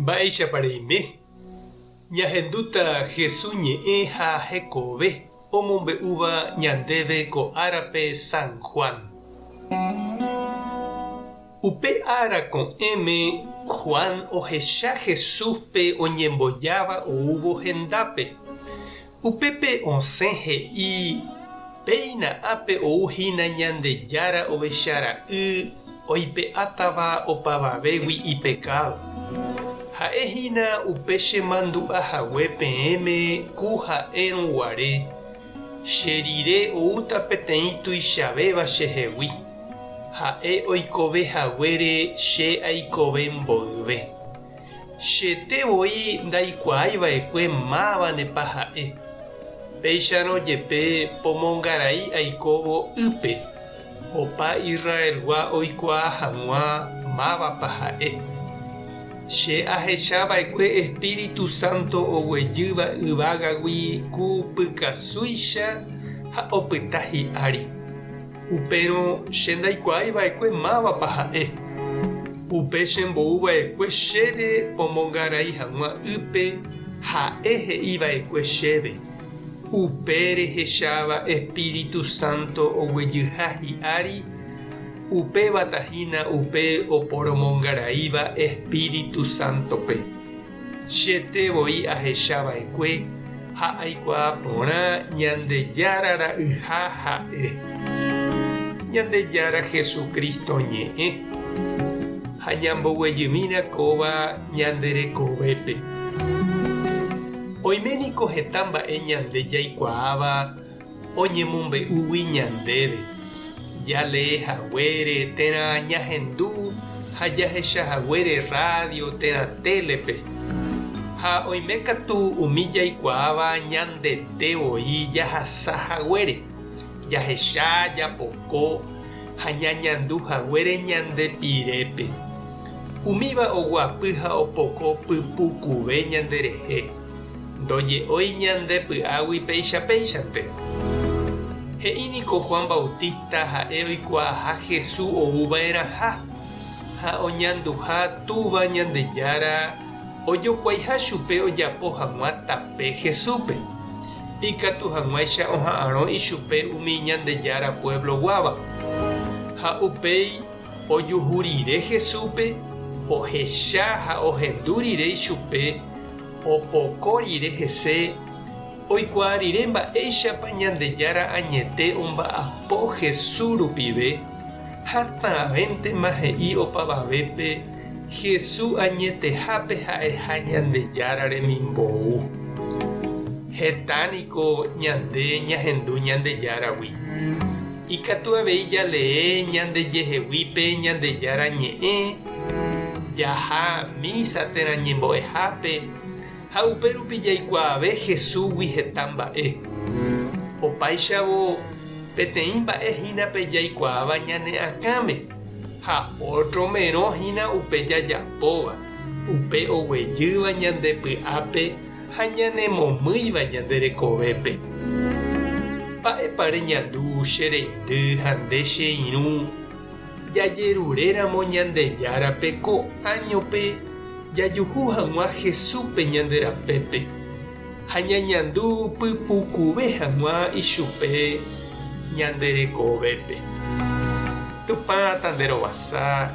Mba'éichapa reime? Ñahendúta Jesús ñe'ẽ ha hekove omombe'úva ñandéve ko árape San Juan. Upe ára ko'ẽme Juan ohecha Jesúspe oñembojáva oúvo hendápe. Upépe osẽ he'i, Péina ápe ou hína Ñandejára ovecha ra'y oipe'átava opavavégui ipekádo. Ha'e hína upe chemandu'a hague peẽme ku ha'érõ guare, Che rire oúta peteĩ tuichavéva chehegui, ha'e oikove haguére che aikove mboyve. Chete voi ndaikuaái va'ekue mávanepa ha'e. Péicharõ jepe pomongarai aikóvo ýpe, opa Israelgua oikuaa hag̃ua mávapa ha'e. Che ahecha va'ekue Espíritu Santo oguejýva yvágagui ku pykasúicha ha opyta hi'ári. Upérõ che ndaikuaái va'ekue mávapa ha'e. Upe chembou va'ekue chéve omongarai hag̃ua ýpe, ha'e he'i va'ekue chéve, Upe rehecháva Espíritu Santo oguejyha hi'ári, upévata hína upe oporomongaraíva Espíritu Sántope. Chete voi ahecha va'ekue ha aikuaa porã Ñandejára Ra'yha ha'e. Ñandejára Jesucristo ñe'ẽ. Ha ñamboguejymína kóva ñande rekovépe. Oime niko heta mba'e ñande jaikuaáva oñemombe'úgui ñandéve, jalee haguére térã ñahendu ha jahecha haguére rrádio térã télepe. Ha oime katu umi jaikuaáva ñandete voi jahasa haguére, jahecha, japoko ha ñañandu haguére ñande pirépe. Umíva oguapy ha opoko pypukuve ñanderehe. Ndoje'ói ñande py'águi péicha péichante. He'i niko Juan Bautista ha'e oikuaaha Jesús ou va'erãha, ha oñanduha Túva Ñandejára ojokuaiha chupe ojapo hag̃ua tape Jesúspe, ikatu hag̃uáicha oha'arõ ichupe umi Ñandejára pueblo-guáva. Ha upéi ojuhu rire Jesúspe, ohecha ha ohendu rire ichupe, Opoko rire hese, oikuaa rire mba'éichapa Ñandejára añete omba'apo Jesús rupive, hatãvéntema he'i opavavépe Jesús añetehápe ha'eha Ñandejára remimbou. Heta niko ñande ñahendu Ñandejáragui. Ikatu avei jalee ñandejehegui pe Ñandejára Ñe'ẽ, jaha misa térã ñembo'ehápe ha upérupi jaikuaave Jesúsgui heta mba'e. Opáichavo, peteĩ mba'e hína pe jaikuaáva ñane akãme, ha ótro merõ hína upe jajapóva, upe oguejýva ñande py'ápe ha ñanemomýiva ñande rekovépe. Mba'épa reñandu che reindy ha nde che irũ jajeruréramo Ñandejárape ko áñope jajuhu hag̃ua Jesúspe ñande rapépe ha ñañandu pypukuve hag̃ua ichupe ñande rekovépe? Tupã tanderovasa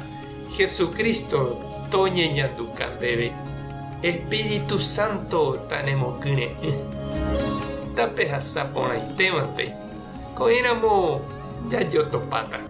Jesucristo toñeñanduka ndéve, Espíritu Santo tanemokyre'ỹ. Tapehasa porãitémante, ko'ẽramo jajotopáta.